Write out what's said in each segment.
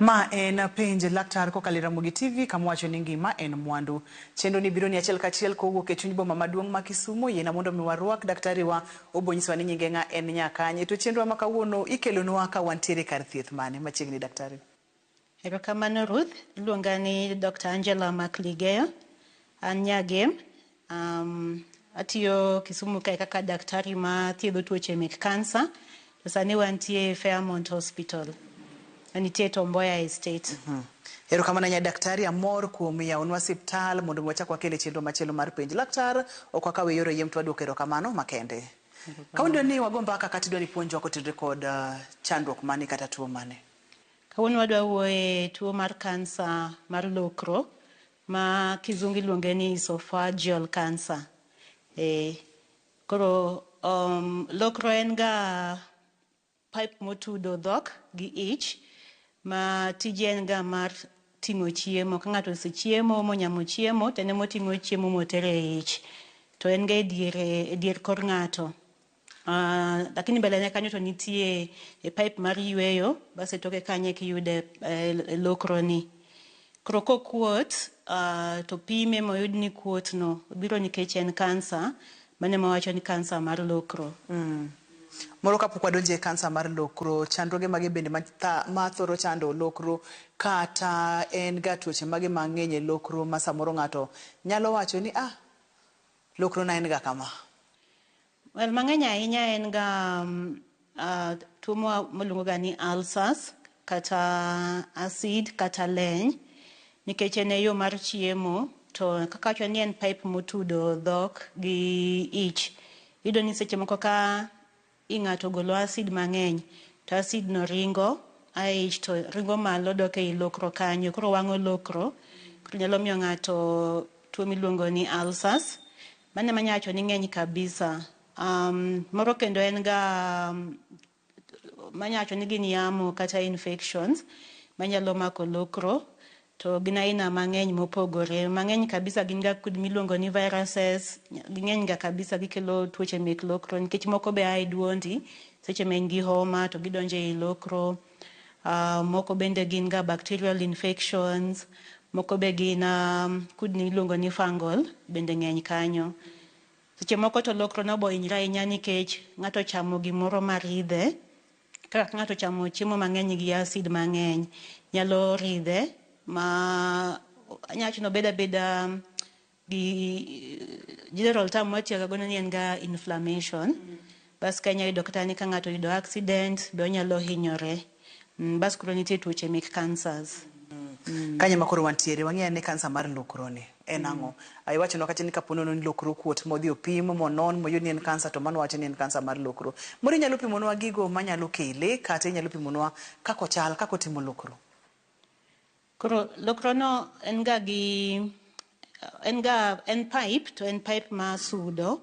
Ma en Penj Laktar kokalo e Ramogi TV kama wacho ni ngima en mwandu. Chenro ni biro ni achiel kachiel kowuok e chuny boma maduong' ma Kisumu. Yiena mondo mi warwak daktari wa obonyisowa ni nyinge ng'a en nyakanye. To chenro ma kawuono ikelonwa ka wantiere kar thieth mane machiegni daktari? Erokamano Ruth, iluonga ni Dr. Angela Makligeyo, an Nyagem. Atiyo Kisumu kae kaka daktari ma thiedho tuoche mek kansa. To sani wantie Fairmont Hospital, manitie Tom Mboya Estate. Erokamano ahinya daktari, amor kuom yawonwa osiptal mondo mi wachak wakel e chenro machielo mar penj. Laktar, ok wakaw e yor oyiem to waduoko erokamano makende. Kawuono ni wago mbaka kata idwa ni puonjwa kotenore kod chandruok mane kata tuo mane? Kawuono wadwa wuoye tuo mar kansa mar lokro ma kizungu iluonge ni esophageal cancer. Koro lokro en ga pipe motudo dhok gi ich ma tije en ga mar ting'o chiemo. Ka ng'ato osechiemo monyamo chiemo to en ema oting'o chiemo motere e ich. To en ga e diere e dier kor ng'ato. Lakini mbele ne kanyo to nitie e pipe mar yweyo bas e toke kanyo eka iyude e lokro ni. Koro kokuot to pime moyud ni kuot no biro nikech en kansa, mano ema wawacho ni kansa mar lokro. Moro kapok wadonjo e kansa mar lokro, chandruoge mage bende ma thoro chando lokro kata en ga tuoche mage mang'eny e lokro ma samoro ng'ato nyalo wacho ni ah, lokro na en ga kama? Well, mang'eny ahinya en ga tuo mwaluongo ga ni ulcers kata acid kata leny nikech en e yo mar chiemo to kaka awacho ni en pipe motudo dhok gi ich. Iyudo ni seche moko ka i ng'ato ogolo acid mang'eny to acid no ringo a e ich to ringo malo dok ei lokro kanyo koro wang'o lokro koro nyalo miyo ng'ato tuo miluongo ni ulcers. Mano ema anyalo wacho ni ng'eny kabisa. Moro kendo en ga manyalo wacho ni gin yamo kata infections manyalo mako lokro to gin aina mang'eny mopogore. Mang'eny kabisa gin ga kudni miluongo ni viruses, ging'eny ga kabisa gikelo tuoche mek lokro nikech moko be a e duondi seche ma in gi homa to gidonjo ei lokro. Moko bende gin ga bacterial infections, moko be gin kudni miluongo ni fungal bende ng'eny kanyo. Seche moko to lokro no bo hinyre ahinya nikech ng'ato ochamo gimoro maridhe. Kaka ng'ato ochamo chiemo mang'eny gi acid mang'eny, nyalo ridhe ma anyalo wacho ni obed abeda gi general term mwatiyo ga godo ni en ga inflammation. Bas ka inyalo yudo kata ni ka ng'ato oyudo accident be onyalo hinyore. Bas koro nitie tuoche mek cancers. Kanyo ema koro wantiere, wang'e ane kansa mar lokro ni en ang'o? Iwachonwa kacha ni kapo nono ni lokro okuot modhi opim monon moyud ni en kansa to mano wacho ni en kansa mar lokro. Moro inyalo pimonwa gigo manyalo kele kata inyalo pimonwa kaka ochal, kaka otimo lokro? Koro lokro no en ga gi en ga en pipe to en pipe ma sudo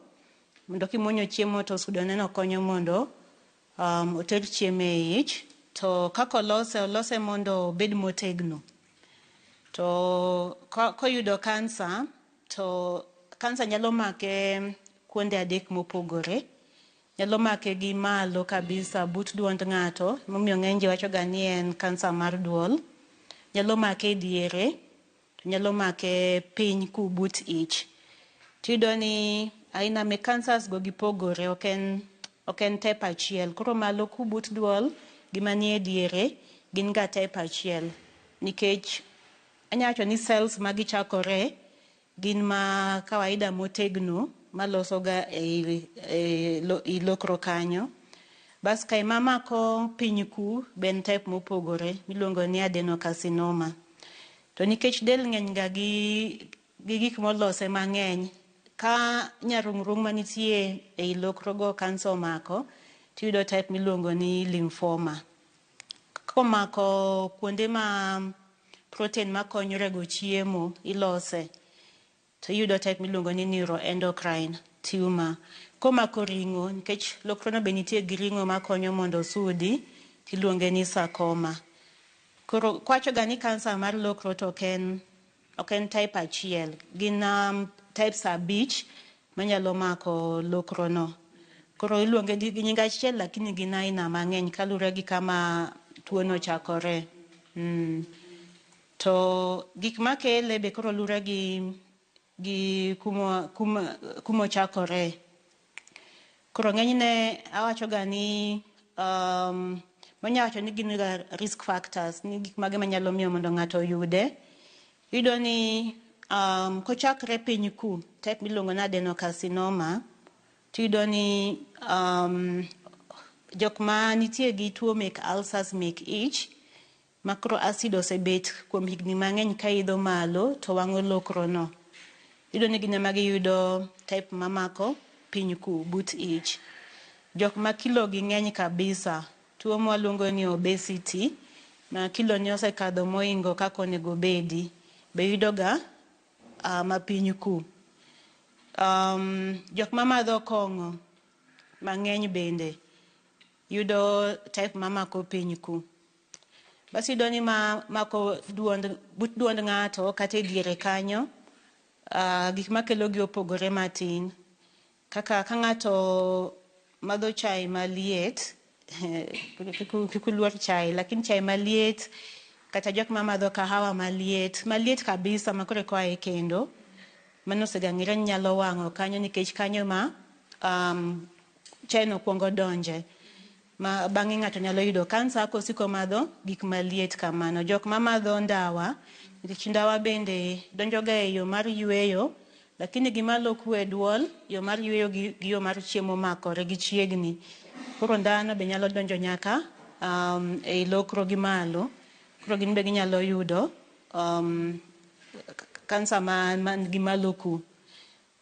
mondo kimuonyo chiemo to sudo neno konyo mondo oter chiemo e ich. To kaka olose, olose mondo obed motegno. To koyudo kansa to kansa nyalo make kuonde adek mopogore. Nyalo make gi malo kabisa but duond ng'ato, momiyo ng'eny ji wacho ga ni en kansa mar duol. Nyalo make e diere, to nyalo make piny ku but ich. Tiyudo ni aina mek cancers go gipogore, ok en type achiel. Koro malo ku but duol gi manie diere gin ga type achiel. Nikech anyalo wacho ni cells ma gichakore gin ma kawaida motegno maloso ga ei i lokro kanyo. Bas kae mamako piny ku be en type mopogore miluongo ni adenocarcinoma. To nikech del ng'eny ga gi gik molose mang'eny, ka nyarung'rung' manitie ei lokro go kansa omako, tiyudo type miluongo ni lymphoma. Komako kuonde ma protein makonyo rego chiemo ilose, to iyudo type miluongo ni neuroendocrine tumor. Komako ring'o, nikech lokro no be nitie gi ring'o makonyo mondo osudi, tiluonge ni sarcoma. Koro kwacho ga ni kansa mar lokro to ok en type achiel. Gin types 5 manyalo mako lokro no. Koro iluonge gi nying achiel lakini gin aina mang'eny kalure gi kama tuo no ochakore. To gik makele be koro lure gi kuma ochakore. Koro ng'enyne awacho ga ni wanya wacho ni gin ga risk factors, ni gik mage manyalo miyo mondo ng'ato oyude. Iyudo ni kochakre piny ku, type miluongo ni adenocarcinoma, tiyudo ni jok ma nitie gi tuo mek ulcers mek ich, ma koro acid osebet kuom higni mang'eny ka idho malo to wang'o lokro no. Iyudo ni gin ema giyudo type mamako piny ku but ich. Jok ma kilo gi ng'eny kabisa, tuo mwaluongo ni obesity, ma kilo ni osekadho moingo kaka onego bedi, be yudo ga ma piny ku. Jok mamadho kong'o mang'eny bende yudo type mamako piny ku. Bas iyudo ni ma mako duond, but duond ng'ato kata e diere kanyo, gik makelo gi opogore matin. Kaka ka ng'ato madho chai maliet, kik uluor chai, lakini chai maliet, kata jok mamadho kahawa maliet, maliet kabisa ma koro eka oa e kendo, mano osega ng'ere ni nyalo wang'o kanyo nikech kanyo ma chai no kuongo donje. Ma bang'e ng'ato nyalo yudo kansa kosiko madho gik maliet kamano. Jok mamadho ndawa, nikech ndawa bende donjo ga e yo mar yweyo, lakini gima loko e duol, yo mar yweyo gi yo mar chiemo makore gi chiegni. Koro ndawa be nyalo donjo nyaka ei lokro gi malo. Koro gin be ginyalo yudo kansa man gi malo ku.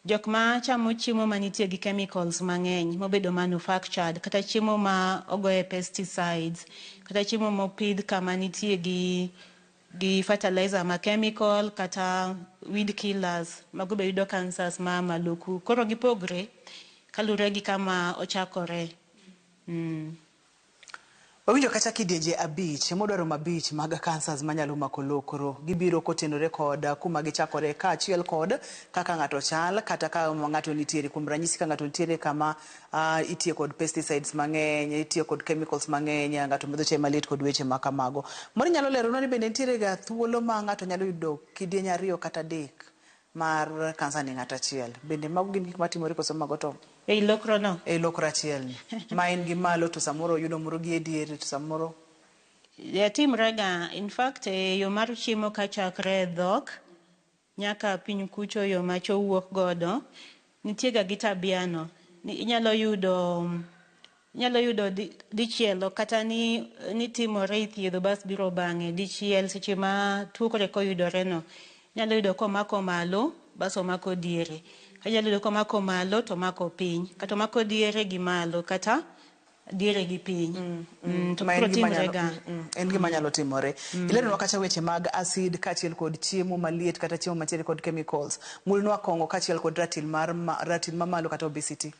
Jok ma chamo chiemo manitie gi chemicals mang'eny mobedo manufactured, kata chiemo ma ogoye pesticides, kata chiemo mopidh kama nitie gi fertilizer ma chemical kata weed killers, mago be yudo cancers ma malo ku. Koro gipogre kalure gi kama ochakore. Wawinjo kacha kidienje 5 modwaro mabich mag cancers manyalo mako lokro. Gibiro kotenore kod kuma gichakore kaachiel kod kaka ng'ato chal kata ka ng'ato nitiere. Kuom ranyisi ka ng'ato nitiere kama itiyo kod pesticides mang'eny, itiyo kod chemicals mang'eny, ng'ato madho chai maliet kod weche ma kamago. Moro inyalo leronwa ni bende nitiere ga thuolo ma ng'ato nyalo yudo kidieny 2 kata 3 mar kansa ni ng'ato achiel. Bende mago gin gik matimore koso mago to? Ei lokro no. Ei lokro achiel ni. Ma en gi malo to samoro oyudo moro gi e diere to samoro. Ja timre ga, in fact e yo mar chiemo kachakre e dhok nyaka piny kucho yo ma cho wuok godo, nitie ga gi tabia no. Ni inyalo yudo dichiel kata ni timore ithiedho bas biro bang'e dichiel seche ma tuo koro eka oyudore no. Inyalo yudo komako malo bas omako diere. Inyalo yudo komako malo to omako piny, kata omako diere gi malo kata diere gi piny. To koro timre ga. En gima nyalo timore. Ileronwa kacha weche mag acid kaachiel kod chiemo maliet kata chiemo mantiere kod chemicals. Mulnwa kong'o kaachiel kod ratil mar ratil mamalo kata obesity.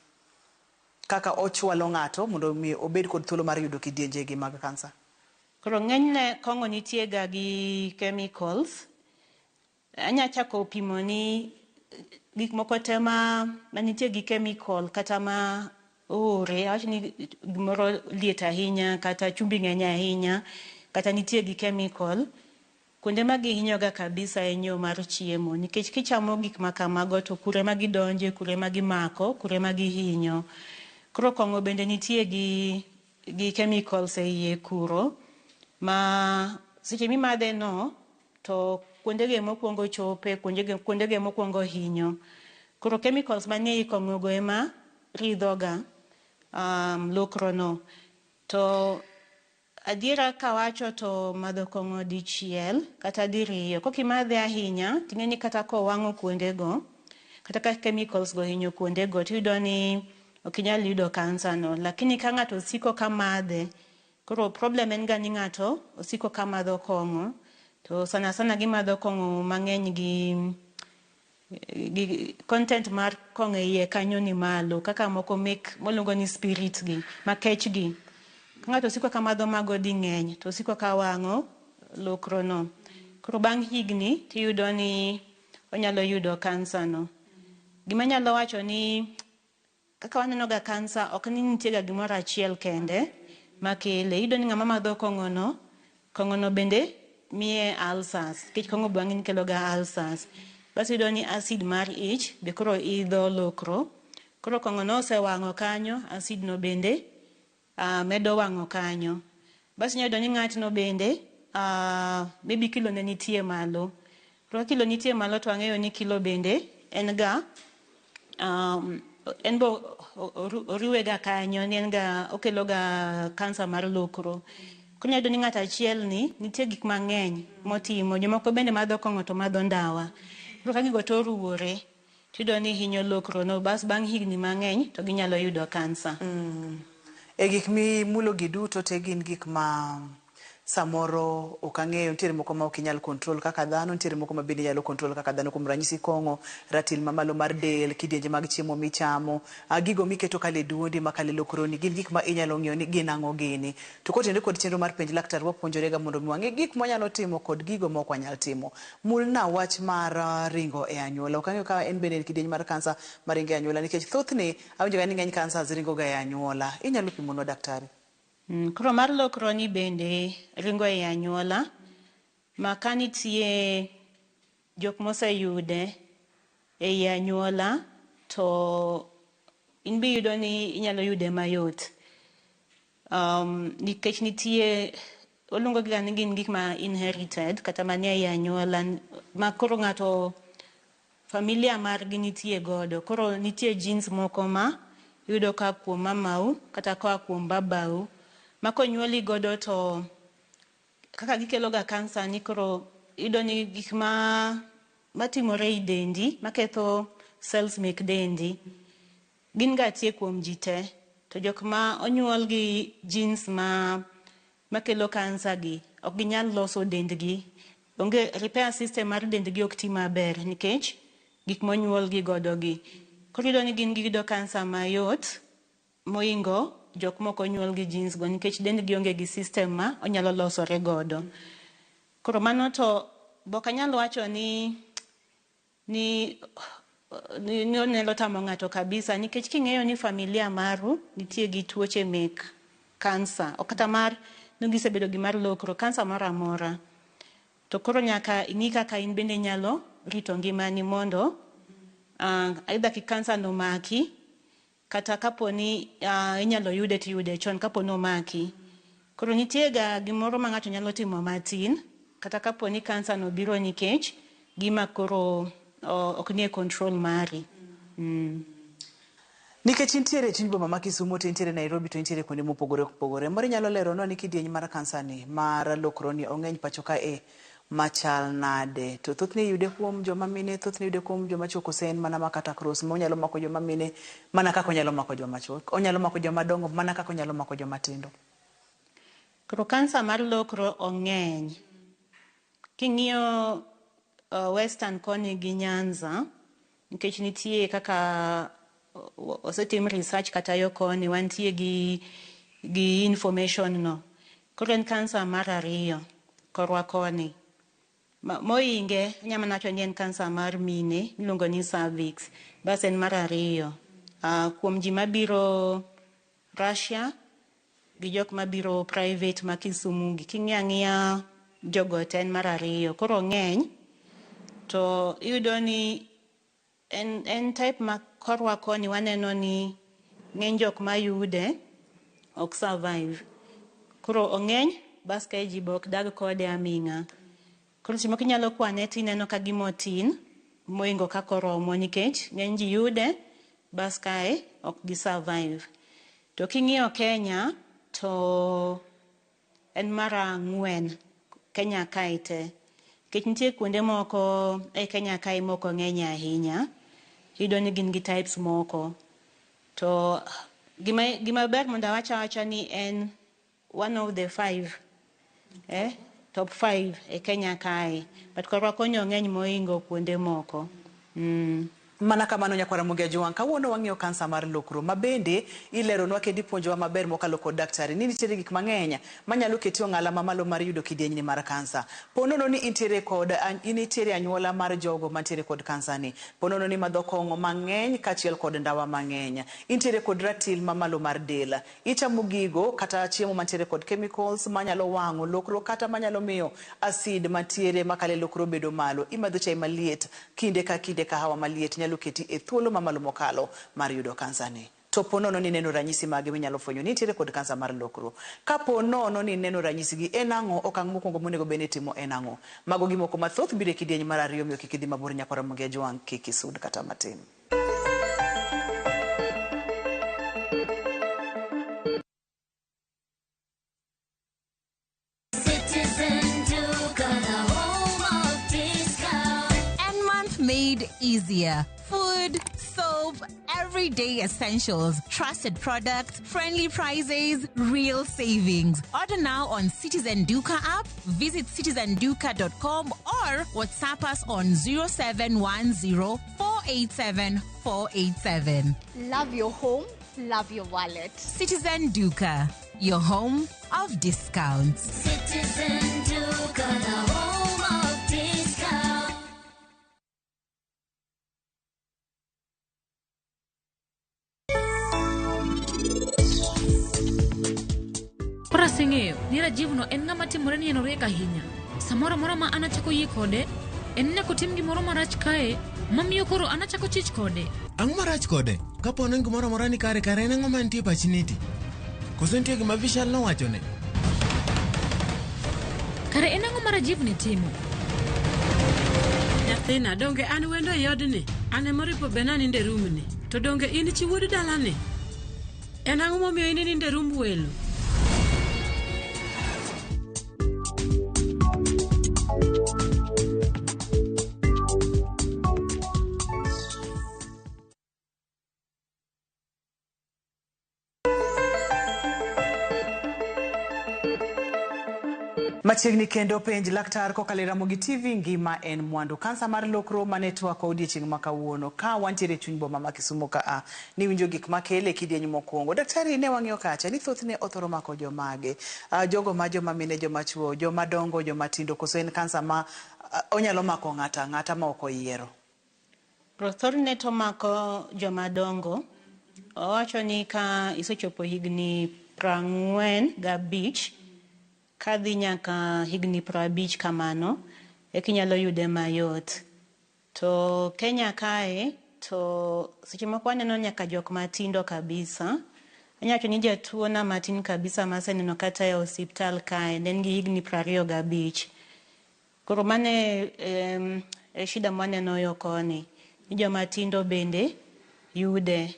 Kaka ochwalo ng'ato mondo mi obed kod thuolo mar yudo kidienje gi mag kansa. Koro ng'enyne kong'o nitie ga gi chemicals. Anya chako pimo ni gik moko te ma nitie gi chemical kata ma oore, awach ni gimoro liet ahinya kata chumbi ng'eny ahinya kata nitie gi chemical, kuonde ma gihinyo ga kabisa en yo mar chiemo, nikech kichamo gik ma kamago to kure ma gidonje, kure ma gimako, kure ma gihinyo. Koro kong'o bende nitie gi chemicals e iye kuro ma seche mimadhe no to kuondege mokwongo chope, kuondege mokwongo hinyo. Koro chemicals manie i kong'o go ema ridho ga lokro no. To adiera kawacho to madho kong'o dichiel kata diriyo, kokimadhe ahinya ting'e ni kata kowang'o kuondego, kata ka chemicals go hinyo kuondego, tiyudo ni ok inyal yudo kansa no. Lakini ka ng'ato osiko ka madhe, koro problem en ga ni ng'ato osiko ka madho kong'o, to sana sana gimadho kong'o mang'eny gi content mar kong'o e iye kanyo ni malo, kaka moko mek moluongo ni spirit gi, makech gi. Ka ng'ato osiko ka madho mago ding'eny, to osiko ka wang'o lokro no. Koro bang' higni tiyudo ni onyalo yudo kansa no. Gima anyalo wacho ni kaka waneno ga kansa, ok ni nitie ga gimoro achiel kende makele. Iyudo ni ng'ama madho kong'o no, kong'o no bende miye ulcers, nikech kong'o be wang'e ni kelo ga ulcers. Bas iyudo ni acid mar ich be koro idho lokro. Koro kong'o no osewang'o kanyo, acid no bende medo wang'o kanyo. Bas inyalo yudo ni ng'atno bende maybe kilo ne nitie malo. Koro ka kilo nitie malo to wang'eyo ni kilo bende en ga en bo oriwe ga kanyo ni en ga okelo ga kansa mar lokro. Koro inyalo yudo ni ng'ato achiel ni nitie gik mang'eny motimo. Jomoko bende madho kong'o to madho ndawa. Koro ka gigo to oruwore, tiyudo ni hinyo lokro no. Bas bang' higni mang'eny to ginyalo yudo kansa. E gik mimulo gi duto te gin gik ma samoro ok ang'eyo, nitiere moko ma ok inyal control kaka dhano, nitiere moko ma bende inyalo control kaka dhano, kuom ranyisi kong'o, ratil mamalo mar del, kidienje mag chiemo michamo, gigo miketo kale duondi makale lokroni, gin gik ma inyalo ng'iyo ni gin ang'o gini. To kotenore kod chenro mar penj laktar, wapuonjore ga mondo mi wang'e gik mwanyalo timo kod gigo ma ok wanyal timo. Mulna wach mar ringo e anyuola. Ok ang'eyo ka en bende en kidieny mar kansa maringo e anyuola, nikech thothne awinjo ga ni ng'eny cancers ringo ga e anyuola. Inyalo pimonwa daktari? Koro mar lokro ni bende ringo e anyuola, ma ka nitie jok moseyude ei anyuola to in be iyudo ni inyalo yude mayot. Nikech nitie waluongo gi ga ni gin gik ma inherited kata manie ei anyuola ma koro ng'ato familia margi nitie godo. Koro nitie genes moko ma iyudo ka kuom mamau kata koa kuom babau ma konyuoli godo to kaka gikelo ga kansa ni koro iyudo ni gik ma matimore ei dendi maketho cells mek dendi gin ga tie kuom ji te. To jok ma onyuol gi genes ma makelo kansa gi ok ginyal loso dendgi. Onge repair system mar dendgi ok ti maber nikech gik monyuol gi godo gi. Koro iyudo ni gin giyudo kansa mayot moingo jok mok onyuol gi genes go nikech dendgi onge gi system ma onyalo losore godo. Koro mano to be ok anyal wacho ni ni ni onyalo tamo ng'ato kabisa nikech king'eyo ni familia maru nitie gi tuoche mek kansa ok kata mar ni gisebedo gi mar lokro kansa moro amora. To koro nyaka ing'i kaka in bende inyalo rito ngimani mondo either kik kansa no maki kata kapo ni inyalo yude tiyude chon kapo ni omaki. Koro nitie ga gimoro ma ng'ato nyalo timo matin kata kapo ni kansa no biro nikech gima koro ok nie control mari. Nikech intiere e chuny boma ma Kisumu to intiere Nairobi to intiere kuonde mopogore opogore. Moro inyalo leronwa ni kidieny mar kansa ni mar lokro ni ong'eny pacho ka e machal nade? To thothne iyude kuom joma mine, thothne iyude kuom joma chuo kose en mana makata cross ma onyalo mako joma mine mana kaka onyalo mako joma chuo. Onyalo mako joma dongo mana kaka onyalo mako joma tindo. Koro kansa mar lokro ong'eny. King'iyo Western koni gi Nyanza, nikech nitie kaka osetim research kata yo koni wantie gi information no. Koro en kansa mar ariyo korwa koni. Moinge anyalo mana wacho ni en kansa mar mine miluongo ni cervix. Bas en mar ariyo. Kuom ji mabiro Russia gi jok mabiro private ma Kisumu gi king'iyo ang'iya jogo te en mar ariyo. Koro ong'eny to iyudo ni en type ma korwa koni waneno ni ng'eny jok mayude ok survive. Koro ong'eny bas kae ji be ok dag kode aming'a. Koro seche moko inyalo kwane tineno ka gima otin moingo kaka oromo nikech ng'eny ji yude bas kae ok gi survive. To king'iyo Kenya to en mar ang'wen Kenya kae te. Nikech nitie kuonde moko e Kenya kae mok ong'eny ahinya. Iyudo ni gin gi types moko. To gima ber mondo awach awacha ni en one of the five, top five e Kenya kae. But korwa koni ong'eny moingo kuonde moko. Mana kamano nyakwar Ramogi Ajwang', kawuono wang'iyo kansa mar lokro ma bende ileronwa kendo ipuonjowa maber mokalo kod daktari ni nitiere gik mang'eny manyalo keti ong'ala mamalo mar yudo kidienyni mar kansa. Po nono ni intiere kod initiere anyuola mar jogo mantiere kod kansa ni. Po nono ni madho kong'o mang'eny kaachiel kod ndawa mang'eny. Intiere kod ratil mamalo mar del. Ichamo gigo kata chiemo mantiere kod chemicals manyalo wang'o lokro kata manyalo miyo acid mantiere makalo e lokro bedo malo. Imadho chai maliet kinde ka kinde kahawa maliet nyalo keti e thuolo mamalo mokalo mar yudo kansa ni. To po nono ni neno ranyisi mage minyalo fwenyo ni intiere kod kansa mar lokro. Kapo nono ni neno ranyisi gi en ang'o, okang' mokwongo monego bed ni itimo en ang'o. Mago gimoko mathoth biro e kidieny mar ariyo omiyo kik idhi mabor nyakwar Ramogi Ajwang' kik isud kata matin. Citizen Duka, the home of discount. And month made easier. Food, soap, everyday essentials, trusted products, friendly prices, real savings. Order now on Citizen Duka app, visit citizenduka.com or WhatsApp us on 0710 487 487. Love your home, love your wallet. Citizen Duka, your home of discounts. Citizen Duka, the home of discount. Koro aseng'eyo ni Rajiv no en ng'ama timore ni en oriek ahinya. Samoro amora ma an achako yie kode, en nyaka otim gimoro marach kae, mamiyo koro an achako chich kode. Ang'o marach kode? Kapo ni gimoro amora ni kare kare en ang'o mantie e pach niti? Koso nitie gima Vishal nowachone? Kare en ang'o ma Rajiv ne timo? Nyathina, donge an wendo e odni? An ema oripo bed ni anindo e rumni. To donge in chi wuod dalani? En ang'o momiyo in inindo e rumb welo? Machiegni kendo penj laktar kokalo e Ramogi TV ngima en mwandu. Kansa mar lokro mane twako odiechieng' ma kawuono ka wantiere e chuny boma ma Kisumu ka a niwinjo gik makele e kidieny mokwongo. Daktari ne wang'iyo kacha ni thothne othoro mako jomage. Jogo ma joma mine, joma chuo, joma dongo, joma tindo koso en kansa ma onyalo mako ng'ata ang'ata ma ok oyiero. Thothne to mako joma dongo. Owacho ni ka isechopo higni 45 kadhi nyaka higni 50 kamano, eka inyalo yude mayot. To Kenya kae, to seche moko waneno nyaka jok matindo kabisa. Anyalo wacho ni jatuo na matin kabisa maseneno kata e osiptal kae, ne en gi higni 25. Koro mano e shida mwaneno yo koni, ni joma tindo bende yude.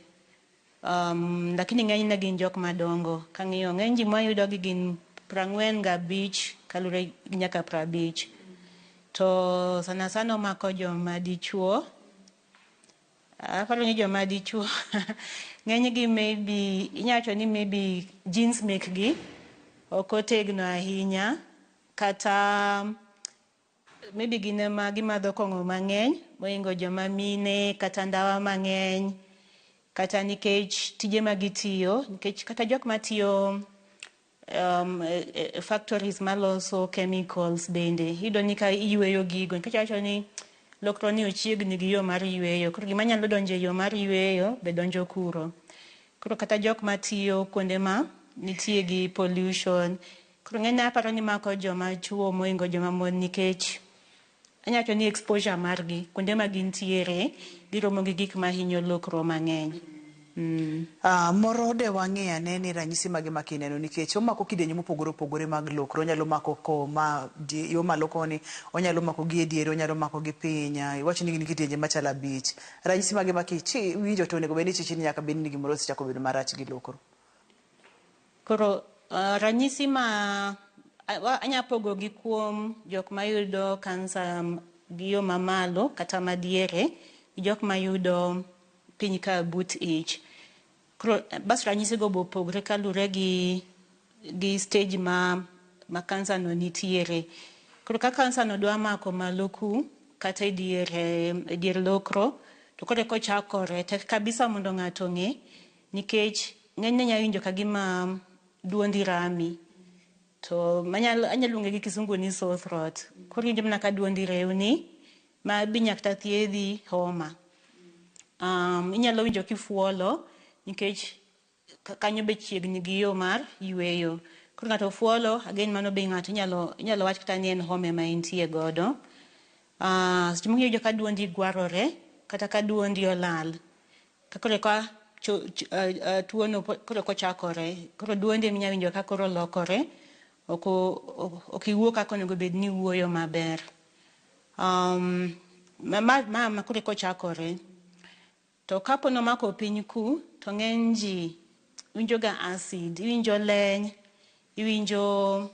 Lakini ng'enyne gin jok madongo. Kang'iyo ng'eny ji mwayudo gi gin 45 kalure nyaka 50. To sana sana omako joma dichuo. Aparo ni joma dichuo ng'enygi maybe inyalo wacho ni maybe genes mekgi ok otegno ahinya kata maybe gin ema gimadho kong'o mang'eny mohingo joma mine kata ndawa mang'eny kata nikech tije ma gitiyo nikech kata jok matiyo factories maloso chemicals bende iyudo ni ka iyweyo gigo nikech awacho ni lokro ni ochiegni gi yo mar yweyo koro gima nyalo donjo e yo mar yweyo be donjo kuro. Koro kata jok matiyo kuonde ma nitie gi pollution koro ng'enyne aparo ni mako joma chuo mohingo joma mon nikech anyalo wacho ni exposure margi kuonde ma gintiere giromo gi gik mahinyo lokro mang'eny. Moro de wang'i ane ni ranyisi mage ma kineno nikech omako kidienje mopogore opogore mag lokro. Onyalo mako koma yo malo koni, onyalo mako gi e diere, onyalo mako gi piny. Iwacho ni gin kidienje machalo 5. Ranyisi mage ma kiwinjo to onego bed ni chichni nyaka bed ni gimoro osechako bedo marach gi lokro. Koro ranyisi ma anya pogo gi kuom jok mayudo kansa gi yo mamalo kata madiere gi jok mayudo piny ka but ich. Koro bas ranyisi go bopogre kalure gi stage ma kansa no nitiere. Koro ka kansa no dwa mako malo ku kata e dier lokro To koro eka ochakore, tek kabisa mondo ng'ato ong'e nikech ng'enyne inya winjo kagima duondi rami. To manyalo anya luonge gi kisungu ni sore throat. Koro iwinjo mana ka duondi rewni ma bi nyaka kata thiedhi homa. Inyalo winjo kifuolo nikech kanyo be chiegni gi yo mar yueyo. Koro ng'ato fuolo, again mano be ng'ato inyalo inyalo wach kata ni en homa ema entie godo. Seche moko iwinjo ka duondi gwarore kata ka duondi olal. Ka koro eka tuo no koro eka ochakore. Koro duondi ema inya winjo ka koro olokore. Ok iwuo kaka onego bed ni iwuoyo maber. Ma koro eka ochakore. To kapo ni omako piny ku, to ng'eny ji winjo ga acid, iwinjo leny, iwinjo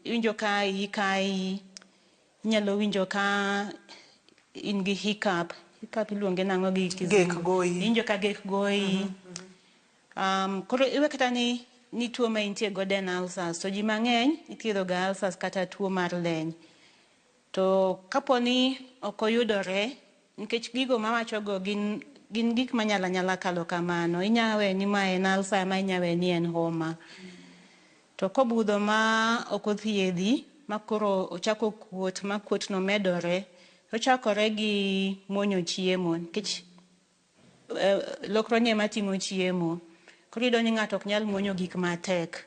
iwinjo ka iyi kayi, inyalo winjo ka in gi hiccup. Hiccup iluonge nang'o gi kizungu? Gek goyi. Iwinjo ka gek goyi. Koro iwe kata ni tuo ma intie godo en ulcers, to ji mang'eny ithiedho ga ulcers kata tuo mar leny. To kapo ni ok oyudore, nikech gigo mawacho go gin gik manyalo anyala kalo kamano. Inya we ni ma en ulcer, ma inya we ni en homa. To kobudho ma ok othiedhi, ma koro ochako kuot, ma kuot no medore, ochakore gi muonyo chiemo, nikech lokro ni ema ting'o chiemo. Koro iyudo ni ng'ato ok nyal muonyo gik matek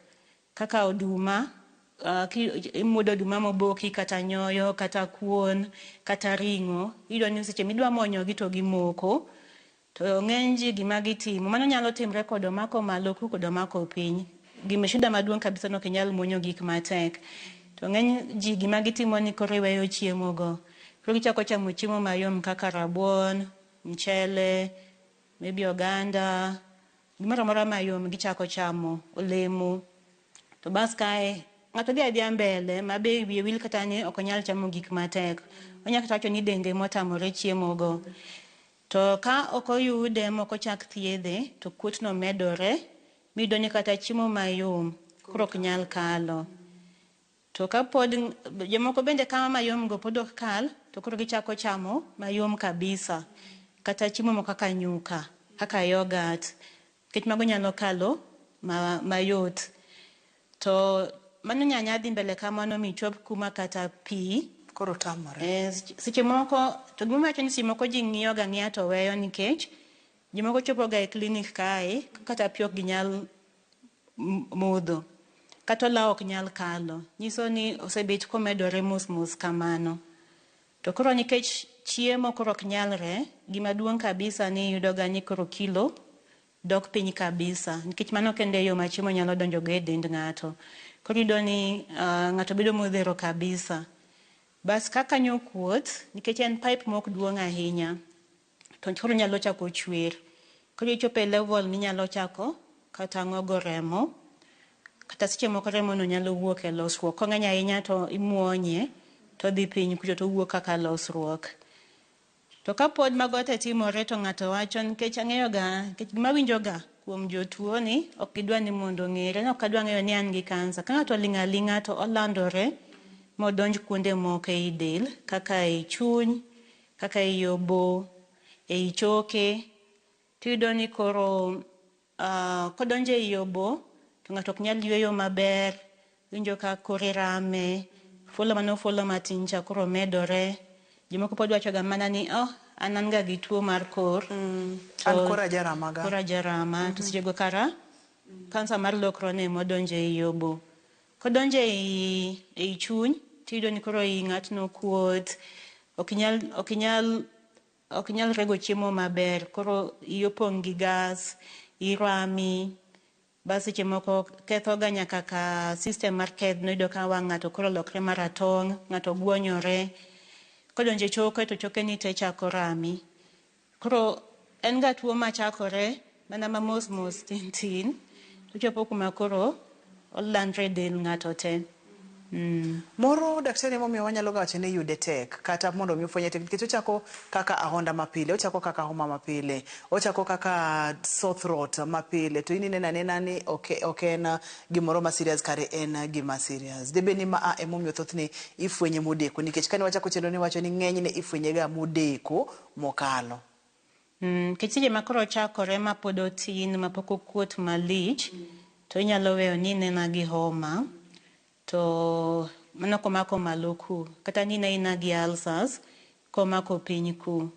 kaka oduma, imuodo oduma moboki kata nyoyo kata kuon kata ring'o. Iyudo ni seche midwa muonyogi to gimoko. To ng'eny ji gima gitimo, mano nyalo timre kod omako malo ku kod omako piny. Gima shida maduong' kabisa ni ok inyal muonyo gik matek. To ng'eny ji gima gitimo ni koro iweyo chiemo go. Koro gichako chamo chiemo mayom kaka rabuon, mchele, maybe oganda, gimoro amora mayom gichako chamo, olemo. To bas kae, ng'ato dhi adhiya mbele ma be wiye wil kata ni ok onyal chamo gik matek. Onya kata wacho ni dende motamore chiemo go. To ka ok oyude mok ochak thiedhe, to kuot no medore, miyudo ni kata chiemo mayom koro ok nyal kalo. To kapod jomoko bende kama mayom go pod ok kal, to koro gichako chamo mayom kabisa. Kata chiemo moko kaka nyuka, kaka yoghurt, nikech mago nyalo kalo mayot. To mano nya dhi mbele kamano michop kuma kata pi koro tamore. Seche moko, to gima wacho ni seche moko ji ng'iyo ga ng'iya to weyo nikech jomoko chopo ga e klinik kae kata pi ok ginyal modho. Kata olaw ok nyal kalo. Nyiso ni osebet komedore mos mos kamano. To koro nikech chiemo koro ok nyalre, gima duong' kabisa ni iyudo ga ni koro kilo dok piny kabisa. Nikech mano kende e yo ma chiemo nyalo donjo go e dend ng'ato. Koro iyudo ni ng'ato bedo modhero kabisa. Bas ka kanyo okuot, nikech en pipe mok duong' ahinya, to koro nyalo chako chwer. Koro ichopo e level minyalo chako kata ng'ogo remo, kata seche moko remo no nyalo wuok e losruok. Kong'eny ahinya to imuonye, to odhi piny kucho to owuok kaka losruok. To kapod mago te timore to ng'ato wacho nikech ang'eyo ga, nikech gima awinjo ga kuom jotuo ni ok gidwa ni mondo ong'ere, ni ok adwa ng'eyo ni an gi kansa. Ka ng'ato oling' aling'a to olandore modonj kuonde moko ei del kaka ei chuny, kaka ei obo, ei choke. Tiyudo ni koro kodonjo ei obo to ng'ato ok nyal yueyo maber, winjo ka kore rame, fuolo manofuolo matin cha koro medore. Jomoko pod wacho ga mana ni oh, an ga gi tuo mar kor. An kora jarama ga. Kora jarama, to seche go kara kansa mar lokro ne modonjo ei obo. Kodonjo ei chuny, tiyudo ni koro i ng'atno kuot, ok inyal rego chiemo maber, koro iyi opong' gi gas, irami, bas seche moko ketho ga nyaka ka system mar kedhno, iyudo ka wang' ng'ato koro olokre maratong', ng'ato guonyore. Kodonjo e choke to choke ni te chako rami. Koro en ga tuo machakore mana ma mos mos tin tin, tochopo kuma koro olandre e del ng'ato te. Moro daktari emomiyo wanyalo ga wacho ni yude tek kata mondo mi ofwenye tek nikech ochako kaka ahonda mapile, ochako kaka homa mapile, ochako kaka sore throat mapile to in ineno anena ni ok en gimoro ma serious kare en gima serious. Debed ni ma emomiyo thothne ifwenye modeko nikech kane wachako chenro ni wacho ni ng'enyne ifwenye ga modeko mokalo. Nikech seche ma koro ochakore ma pod otin ma pok okuot malich to inyalo weyo ni inena gi homa to mano komako malo ku kata ni ina gi ulcers komako piny ku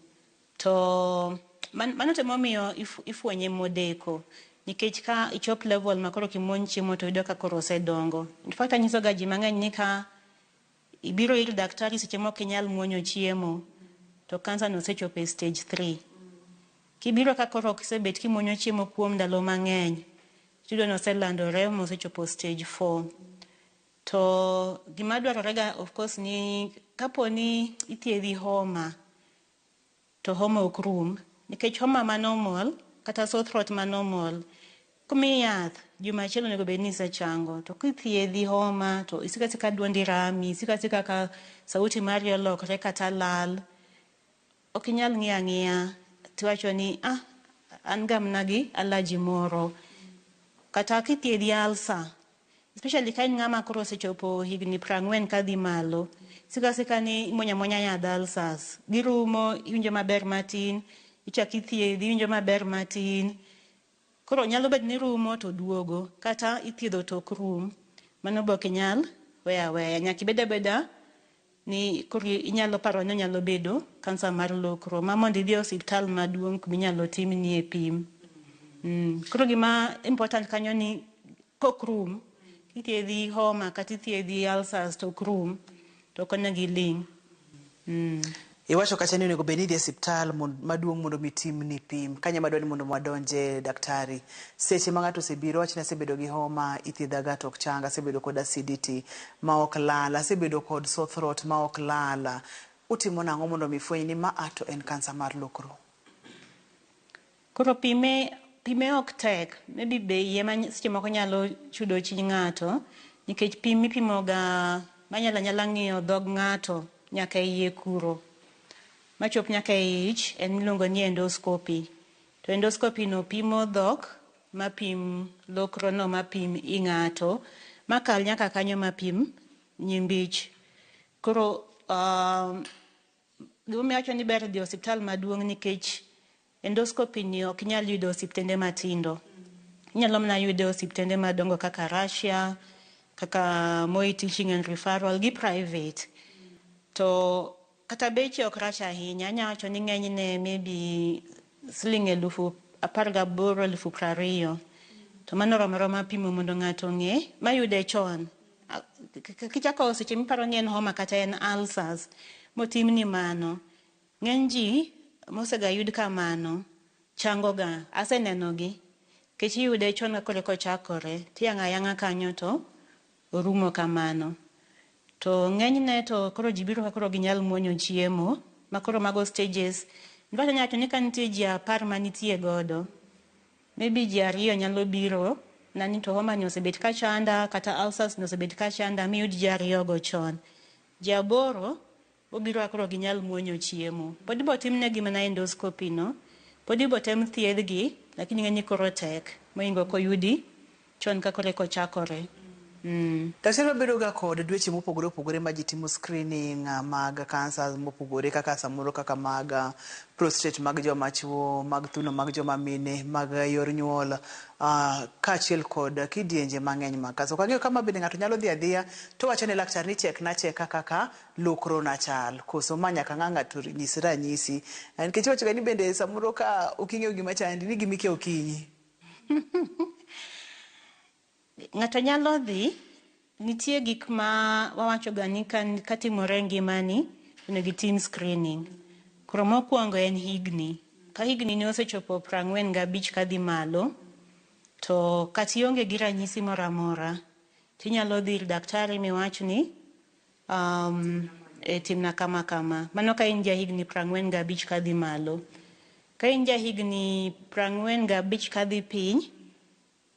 to mano to emomiyo ifwenye modeko nikech ka ichop level ma koro kimuony chiemo to yudo ka koro osedongo. In fact anyiso ga ji mang'eny ni ka ibiro ir daktari seche mok inyal muonyo chiemo to kansa no osechopo e stage 3. Kibiro ka koro kisebet kimuonyo chiemo kuom ndalo mang'eny tiyudo ni oselandore mosechopo stage 4. To gima dwarore ga of course ni kapo ni ithiedhi homa to homa ok rum nikech homa ma normal kata sore throat ma normal komiyi yath juma achiel onego bed ni isechango to kithiedhi homa to isiko asika duondi rami isiko asika ka sauti mari olokre kata lal ok inyal ng'iyo ang'iya tiwacho ni ah an ga mana gi allergy moro kata kithiedhi ulcer especially ka in ng'ama koro osechopo higni 40 kadhi malo isiko asika ni imuonyo amuonya yadh ulcers girumo iwinjo maber matin ichak ithiedhi iwinjo maber matin koro nyalo bedo ni rumo to duogo kata ithiedho to ok rum mano be ok inyal weyo aweya nyaka ibed abeda ni koro inyalo paro ni onyalo bedo kansa mar lokro ma mondo idhi e osiptal maduong' kuminyalo timnie pim. Koro gima important kanyo ni kok rum ithiedhi homa kata ithiedhi ulcers to ok rum to ok onego iling'. Iwacho kacha ni onego bed ni idhi e osiptal maduong' mondo mi timni pim. Kanyo ema adwa ni mondo wadonje daktari. Seche ma ng'ato osebiro wach ni asebedo gi homa ithiedha ga to ok chang, asebedo kod acidity ma ok lal, asebedo kod sore throat ma ok lal. Utimo nang'o mondo mi fweny ni ma a to en kansa mar lokro? Koro pime ok tek maybe bei ema seche moko nyalo chudo chi ng'ato nikech pim mipimo ga manyalo anyala ng'iyo dhog ng'ato nyaka e iye kuro machop nyaka e ich en miluongo ni endoscopy. To endoscopy no pimo dhok mapim lokro no mapim i ng'ato makal nyaka kanyo mapim nyimbich. Koro gimomiyo awacho ni ber dhi e osiptal maduong' nikech endoscopy ni ok inyal yudo e osiptende matindo. Inyalo mana yude e osiptende madongo kaka Russia, kaka Moi Teaching and Referral gi private. To kata beche ok rach ahinya, anya wacho ni ng'enyne maybe siling 18,000 20,000. To mano oromo aroma pimo mondo ng'ato ong'e mayude chon. Kichako seche miparo ni en homa kata en ulcers motimni mano, ng'eny ji mosega yud kamano chango ga, aseneno gi. Nikech iyude chon ka koro eka ochakore, tiyang'o ayang'a kanyo to orumo kamano. To ng'enyne to koro ji biro ka koro ginyal muonyo chiemo ma koro mago stages. In fact anyalo wacho ni ka nitie ji 10 manitie godo, maybe ji 2 nyalo biro na ni to homa ni osebet ka chanda kata ulcers ni osebet ka chanda miyud ji 2 go chon. Ji 8 obiro ka koro ginyal muonyo chiemo. Pod ibo timnegi mana endoscopy no, pod ibo tem thiedhgi, lakini ing'e ni koro tek mohingo koyudi chon ka koro eka ochakore. Daktari wabedo ga kod dweche mopogore opogore ma ji timo screening mag cancers mopogore kaka samoro kaka mag prostate mag joma chuo, mag thuno mag joma mine, mag yor nyuol, kaachiel kod kidienje mang'eny mag kansa. Ok ang'eyo kama bende ng'ato nyalo dhi adhiya to wacho ne laktar ni chekna acheka kaka lokro na chal, koso ma nyaka ng'a ng'ato nyis ranyisi. Nikech iwacho ga ni bende samoro ka ok ing'eyo gima chandi ni gima ikia okinyi. Ng'ato nyalo dhi, nitie gik ma wawacho ga ni katimore e ngimani, onego itim screening. Koro mokwongo en higni. Ka higni ni osechopo 45 kadhi malo, to kata ionge gi ranyisi moro amora, tinyalo dhi ir daktari miwach ni timna kama kama. Mano ka in ja higni 45 kadhi malo. Ka in ja higni 45 kadhi piny,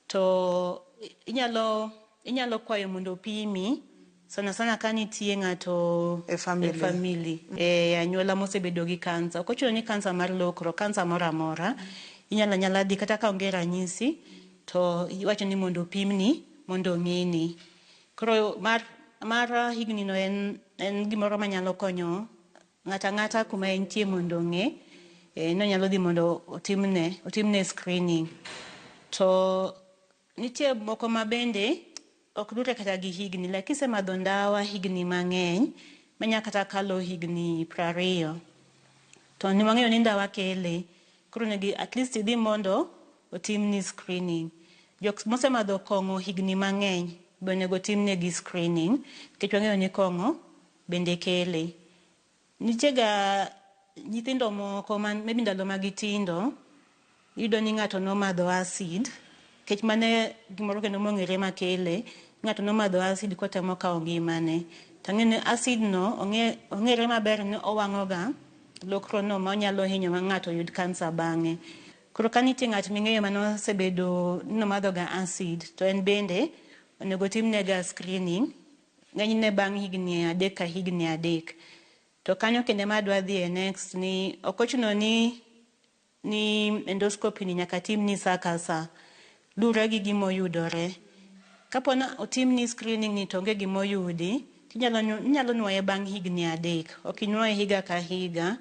to inyalo kwayo mondo opimi Sana sana ka nitie ng'ato E family. e family e anyuola mosebedo gi kansa. Ok ochuno ni kansa mar lokro, kansa moro amora. Inyalo anyala dhi kata ka onge ranyisi to iwacho ni mondo opimni mondo ong'ini. Koro mar higni no en gimoro manyalo konyo ng'ato ang'ata kuma entie mondo ong'e nonyalo dhi mondo otimne screening. To nitie moko ma bende ok luwre kata gi higni. Like kisemadho ndawa higni mang'eny manya kata kalo higni 20 to ni wang'eyo ni ndawa kele. Koro onego at least idhi mondo otimni screening. Jok mosemadho kong'o higni mang'eny be onego otimnegi screening nikech wang'eyo ni kong'o bende kele. Nitie ga nyithindo moko man maybe ndalo ma gitindo iyudo ni ng'ato nomadho acid nikech mano e gimoro kendo mong'ere makele. Ng'ato nomadho acid kotemo kawo ngimane. To ang'e ni acid no ong'ere maber ni owang'o ga lokro no manyalo hinyo ma ng'ato yud kansa bang'e. Koro ka nitie ng'at ming'eyo manosebedo ni nomadho ga acid to en bende onego timne ga screening ng'enyne bang' higni 3 ka higni 3. To kanyo kendo ema adwa dhiye next ni ok ochuno ni endoscopy ni nyaka timni sa ka sa. Luwre gi gimoyudore. Kapo ni otimni screening ni to onge gimoyudi, inyalo nuoye bang' higni 3. Ok inuoye higa ka higa.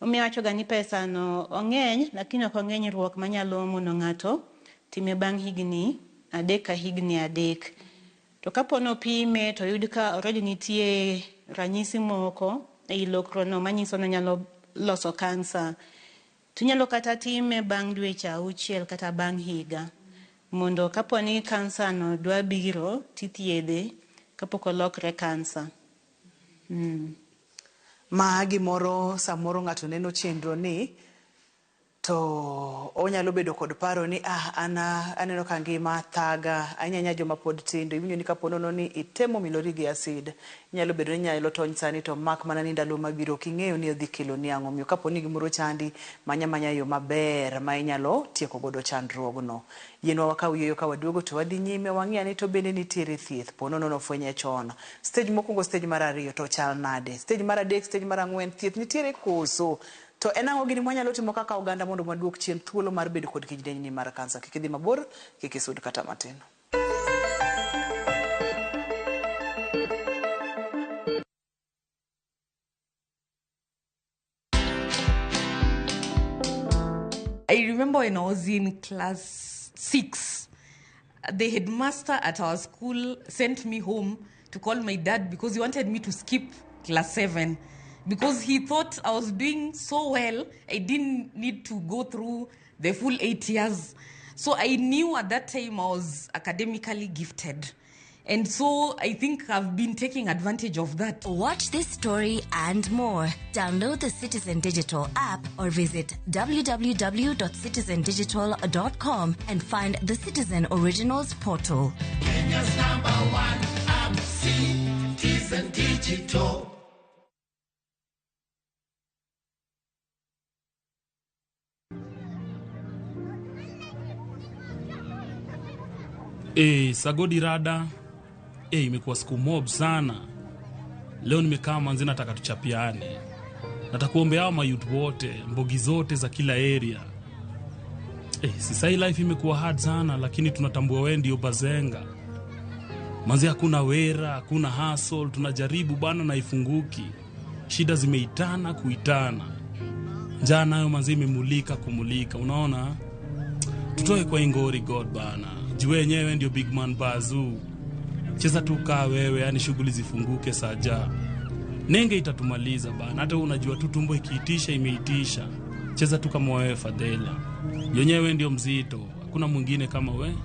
Omiyo awacho ga ni pesa no ong'eny lakini ok ong'eny ruok manyalo mono ng'ato time bang' higni 3 ka higni 3. To kapo ni opime to oyud ka already nitie ranyisi moko ei lokro no manyiso ni onyalo loso kansa. To inyalo kata time bang' dweche 6 kata bang' higa. Mondo kapo ni kansa no dwa biro tithiedhe kapok olokre kansa. Ma gimoro samoro ng'ato neno chenro ni to onyalo bedo kod paro ni an aneno ka ngima thaga ahinya ahinya joma pod tindo. Iwinjo ni kapo nono ni itemo milori gi acid inyalo bedo ni inyalo tony sani to mak mana ni ndalo mabiro ok ing'eyo ni odhi kelo ni ang'o. Omiyo kapo ni gimoro chandi, manya manya yo maber ma inyalo tieko godo chandruogno. Yienwa wakaw yueyo ka waduogo to wadhi nyime wang'i ane to bende nitiere thieth. Po nono nofwenye chon. Stage mokwongo, stage mar 2 to chal nade? Stage mar 3, stage mar 4 thieth nitiere koso? To en ang'o gini mwanyalo timo kaka oganda mondo waduok chien thuolo mar bedo kod kidieny mar kansa? Kik idhi mabor, kik isud kata matin. I remember when I was in class 6, the headmaster at our school sent me home to call my dad because he wanted me to skip class 7. Because he thought I was doing so well, I didn't need to go through the full 8 years. So I knew at that time I was academically gifted. And so I think I've been taking advantage of that. Watch this story and more. Download the Citizen Digital app or visit www.citizendigital.com and find the Citizen Originals portal. Kenya's #1 app, Citizen Digital. Sagodi rada. Imekuwa siku mob sana. Leo nimekaa manzi nataka tuchapiane. Nataka kuombea hao mayouth wote, mbogi zote za kila area. Sasa hii life imekuwa hard sana lakini tunatambua wewe ndio bazenga. Manzi hakuna wera, hakuna hustle, tunajaribu bana na ifunguki. Shida zimeitana kuitana. Njaa nayo manzi imemulika kumulika, unaona? Tutoe kwa ingori God bana. Jiwe yenyewe ndio big man bazoo. Cheza tu kaa wewe, yani shughuli zifunguke saja. Nenge itatumaliza bana. Hata unajua tu tumbo ikiitisha imeitisha. Cheza tu kama wewe Fadhela. Yenyewe ndio mzito. Hakuna mwingine kama we.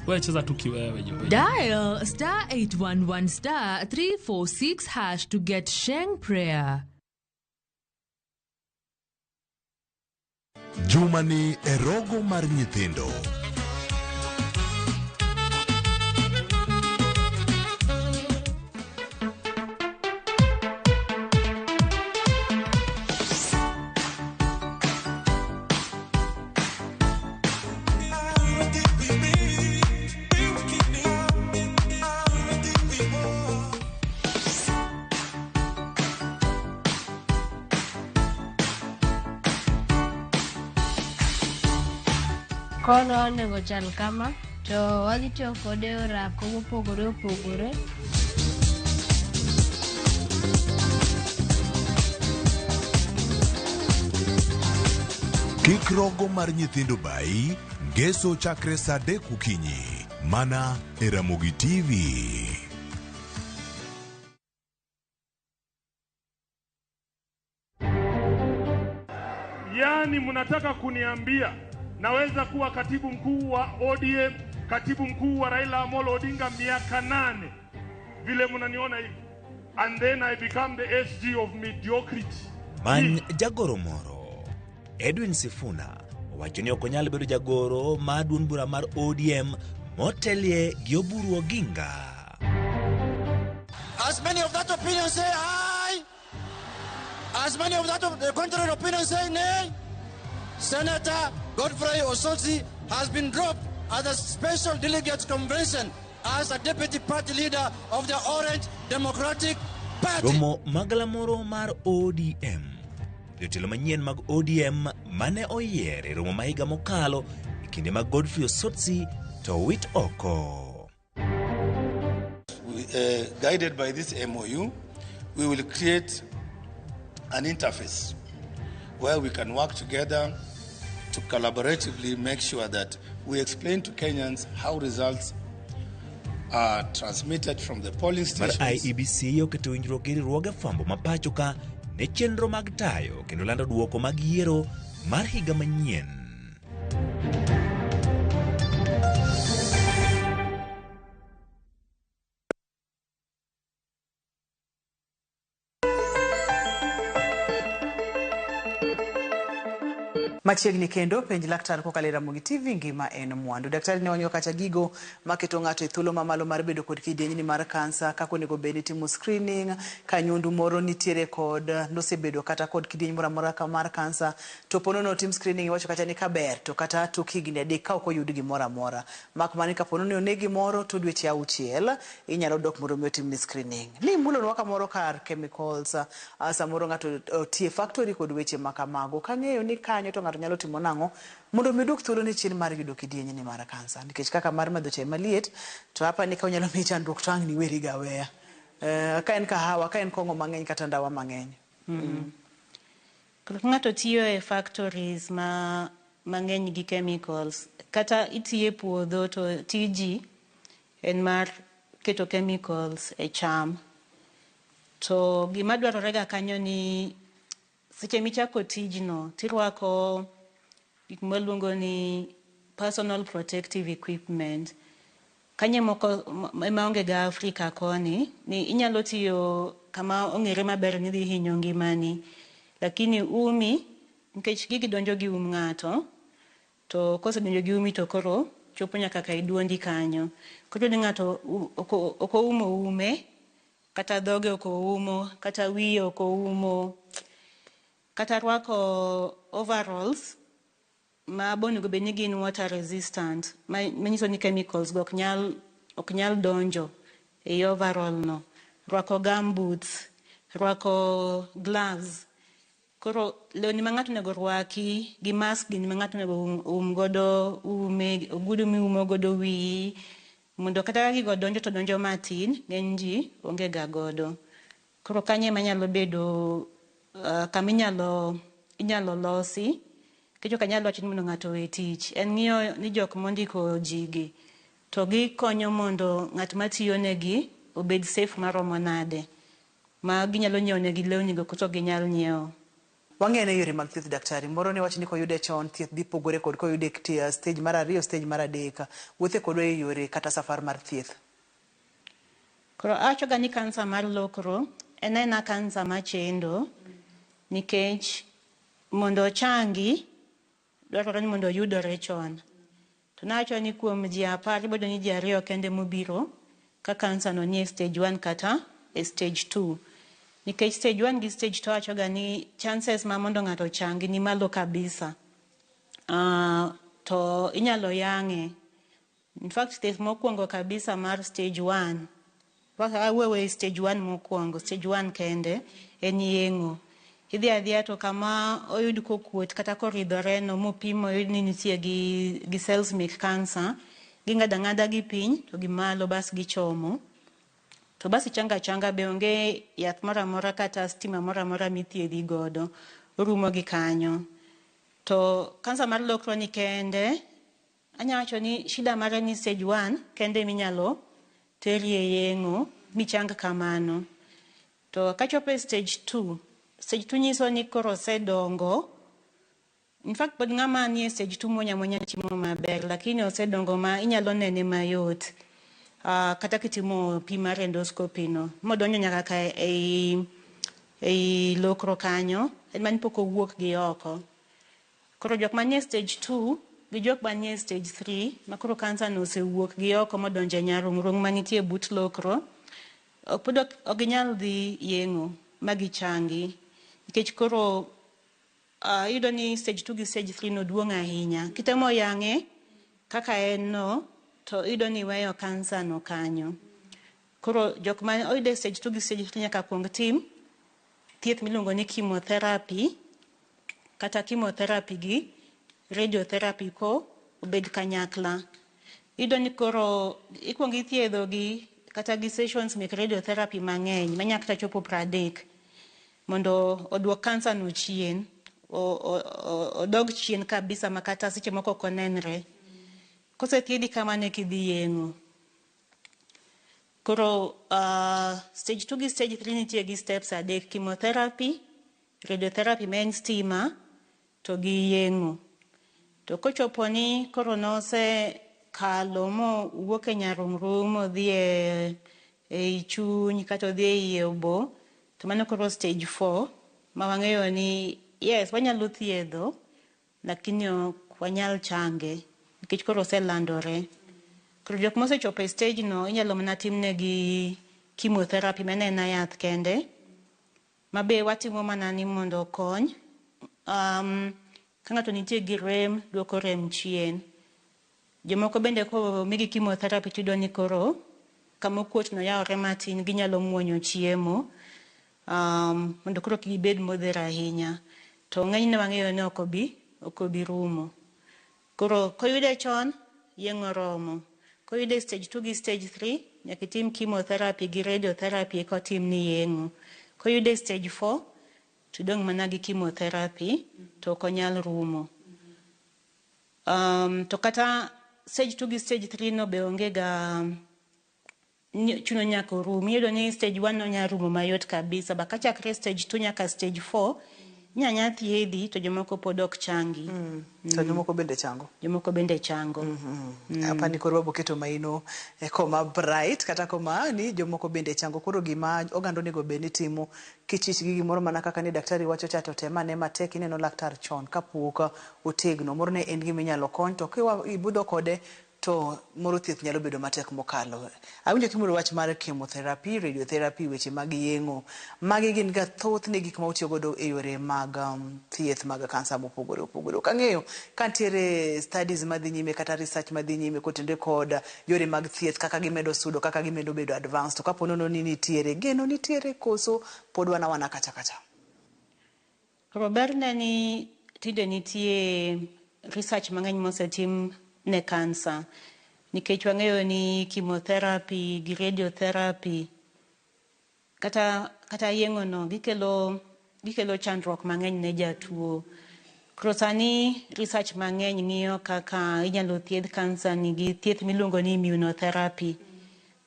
Wewe cheza tu kiwewe jipe. Dial *811 *346# to get Sheng prayer. Jumani erogo mar nyithindo. Kono onego chal kama to wadhi tiyo kode e orako mopogore opogore. Kik rogo mar nyithindo bayi, ngeso chakre saa 3 okinyi, mana e Ramogi TV. Yaani mnataka kuniambia naweza kuwa katibu mkuu wa ODM, katibu mkuu wa Raila Amolo Odinga miaka 8 vile mnaniona hivi, and then I become the SG of mediocrity. Many jagoro moro. Edwin Sifuna owacho ni ok onyal bedo jagoro mar duond bura mar ODM motelie gi Oburu Oginga. As many of that opinion say aye. As many of that of the contrary opinion say nay. Senator Godfrey Osotsi has been dropped at the Special Delegates Convention as a deputy party leader of the Orange Democratic Party. Romo magalamoro mar ODM. Jotelo manyien mag ODM mane oyier e romo ma higa mokalo e kinde mag Godfrey Osotsi to owit oko. Guided by this MOU, we will create an interface where we can work together to collaboratively make sure that we explain to Kenyans how results are transmitted from the polling Mar stations. IEBC oketo winjruok gi riwruoge fwambo ma pacho ka ne chenro mag tayo kendo lando duoko mag yiero mar higa manyien. Machiegni kendo penj laktar kokalo e Ramogi TV ngima en mwandu. Daktari ne wang'iyo kacha gigo maketo ng'ato e thuolo mamalo mar bedo kod kidienjni mar kansa, kaka onego bed ni itimo screening, ka nyundu moro nitiere kod nosebedo kata kod kidieny moro amora mar kansa, to pono notim screening iwacho kacha ni kaber to kata tok higni 3 ka ok oyud gimoro amora. Mak mana ni kapono ni oneg gimoro to dweche 6 inyalo dok mondo mi otimni screening. Ni mulonwa kamoro kar chemicals, samoro ng'ato otiye factory kod weche ma kamago. Kang'eyo ni kanyo to ng'ato nyalo timo nang'o mondo mi odwok thuolo ni chien mar yudo kidieny ni mar kansa, nikech kaka mar madho chai maliet to apa ni ka onyalo miyi chandruok to ang' niweri ga aweya. Ka en kahawa, ka en kong'o mang'eny kata ndawa mang'eny. Koro ng'ato tiyo e factories ma mang'eny gi chemicals, kata itiyo e puodho to tiji en mar keto chemicals e cham. To gima dwarore ga kanyo ni seche michako tijno tirwako gik mwaluongo ni personal protective equipment. Kanye moko ema onge ga Afrika koni ni inyalo tiyo kama ong'ere maber ni dhi hinyo ngimani, lakini umi nikech gigi donjo gi um ng'ato to kosedonjo gi umi to koro chopo nyaka ka e duondi kanyo. Koro ni ng'ato ok oumo ume, kata dhoge ok oumo, kata wiye ok oumo, kata rwako overalls ma bonego bed ni gin water resistant, manyiso ni chemicals go ok nyal donjo ei overall no. Rwako gum boots, rwako gloves. Koro lewni ma ng'ato onego rwaki gi mask gini ma ng'ato onego um godo ume, ogudu miumo godo wiyi, mondo kata ka gigo donjo to donjo matin, ng'eny ji onge ga godo. Koro kanyo ema nyalo bedo kama inyalo losi. Nikech ok anyal wacho ni mondo ng'ato owe tich. En ng'iyo ni jok mondiko ji gi to gikonyo mondo ng'at matiyo negi obed safe maromo nade, ma ginyalo nyiewo negi lewni go koso ok ginyal nyiewo. Wang'eyo ne yore mag thieth daktari, moro ne wacho ni koyude chon thieth dhi pogore kod koyude e stage mar 2, stage mar 3. Wuothe kodwa e yore kata safar mar thieth. Koro awacho ga ni kansa mar lokro en aena kansa machendo nikech mondo ochangi dwarore ni mondo oyudore chon. To nawacho ni kuom ji 10 iboyudo ni ji 2 kende mobiro ka kansa no nie stage 1 kata e stage 2. Nikech stage 1 gi stage 2 awacho ga ni chances ma mondo ng'ato ochangi ni malo kabisa. To inyalo yang'e. In fact, thieth mokwongo kabisa mar stage 1, awuoyo e stage 1 mokwongo, stage 1 kende en yeng'o. Idhi adhiya to kama oyud kokuot kata koridhore no mopim moyud ni nitie gi, gi cells mek cancer, ging'ado ang'ada gi piny to gi malo bas gichomo. To bas ichango achanga be onge yath moro amora kata stima moro amora mithiedhi godo. Orumo gi kanyo. To kansa mar lokro ni kende, anya wacho ni shida mare ni stage 1 kende minyalo terie yeng'o michang kamano. To kachopo e stage 2, stage 2 nyiso ni koro osedongo. In fact pod ng'ama nie stage 2 muonyo amuonya chiemo maber, lakini osedongo ma inyalo nene mayot. Kata kitimo pim mar endoscopy no, modonjo nyaka ka ei lokro kanyo, en mana ni pok owuok gi oko. Koro jok manie stage 2 gi jok manie stage 3 ma koro kansa no osewuok gi oko modonjo e nyarung'rung' manitie but lokro, pod ok ginyal dhi yeng'o ma gichangi. Nikech koro iyudo ni stage 2 gi stage 3 no duong' ahinya. Kitemo yang'e kaka en no, to iyudo ni iweyo kansa no kanyo. Koro jok ma oyudo e stage 2 gi stage 3 nyaka kuong tim thieth miluongo ni chemotherapy, kata chemotherapy gi radiotherapy ko obed kanyakla. Iyudo ni koro ikuongo ithiedho gi kata gi sessions mek radiotherapy mang'eny manya kata chopo 30 mondo oduok kansa no chien, odog chien kabisa ma kata seche moko ok onenre. Kosethiedhi kamano eka idhi yeng'o. Koro stage 2 gi stage 3 nitie gi steps adek: chemotherapy, radiotherapy ma en stima, to gi yeng'o. To kochopo ni koro nosekalo mowuok e nyarung'rung' modhi ei chuny kata odhi ei obo, to mano koro stage 4 ma wang'eyo ni yes, wanyalo thiedho, lakini ok wanyal change nikech koro oselandore. Koro jok mosechopo e stage no inyalo mana timnegi chemotherapy ma en aena yath kende, ma be watimo mana ni mondo okony. Ka ng'ato nitie gi rem, duoko rem chien. Jomoko bende komigi chemotherapy tiyudo ni koro kama okuot no yawore matin, ginyalo muonyo chiemo, mondo koro kik gibed modhero ahinya. To ng'enyne wang'eyo ni ok obi rumo. Koro koyude chon, yeng'o oromo. Koyude stage 2 gi stage 3, nyaka itim chemotherapy gi radiotherapy eka otimni yeng'o. Koyude stage 4, to idong' mana gi chemotherapy, to ok onyal rumo. To kata stage 2 gi stage 3 no be onge ga chuno nyaka orum. Iyudo ni stage 1 no nya rumo mayot kabisa, ba kachakre stage 2 nyaka stage 4, inya thiedhi to jomoko pod ok changi. To jomoko bende chango. Jomoko bende chango. Apani koro wabo keto maino e koma bright kata koma ni jomoko bende chango. Koro gima oganda onego bed ni timo kichich gi gimoro mana kaka ni daktari wacho cha, to tem ane matek ineno laktar chon kapok otegno. Moro ne en gima inyalo kony, to kiwa ibudho kode to moro thieth nyalo bedo matek mokalo. Awinjo kimulo wach mar chemotherapy, radiotherapy, weche mag yeng'o. Magi gin ga thothne gik ma utiyo godo e yore mag thieth mag kansa mopogore opogore. Ok ang'eyo ka nitiere studies madhi nyime kata research madhi nyime kotenore kod yore mag thieth kaka gimedo sudo, kaka gimedo bedo advanced. To kapo nono ni nitiere geno, nitiere koso pod wan awana kacha kacha. Koro berne ni tinde nitie research mang'eny mosetim ne kansa, nikech wang'eyo ni chemotherapy gi radiotherapy kata yeng'o no gikelo chandruok mang'eny ne jatuo. Koro sani research mang'eny ng'iyo kaka inyalo thiedh kansa ni gi thieth miluongo ni immunotherapy.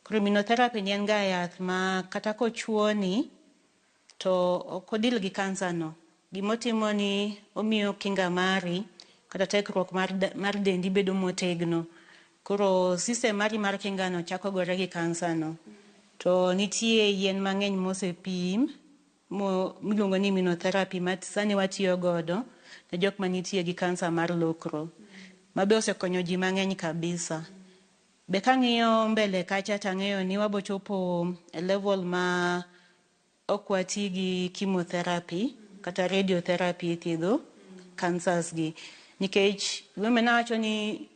Koro immunotherapy ni en ga yath ma kata kochuoni to ok odil gi kansa no. Gimotimo ni omiyo kinga mari kata tekruok mar dendi bedo motegno. Koro system mari mar kinga no chako gore gi kansa no. To nitie yien mang'eny mosepim miluongo ni immunotherapy ma sani watiyo godo ne jok manitie gi kansa mar lokro, ma be osekonyo ji mang'eny kabisa. Be kang'iyo mbele kacha tang'eyo ni wabo chopo e level ma ok wati gi chemotherapy kata radiotherapy e thiedho cancers gi. Nikech gimomiyo nawacho ni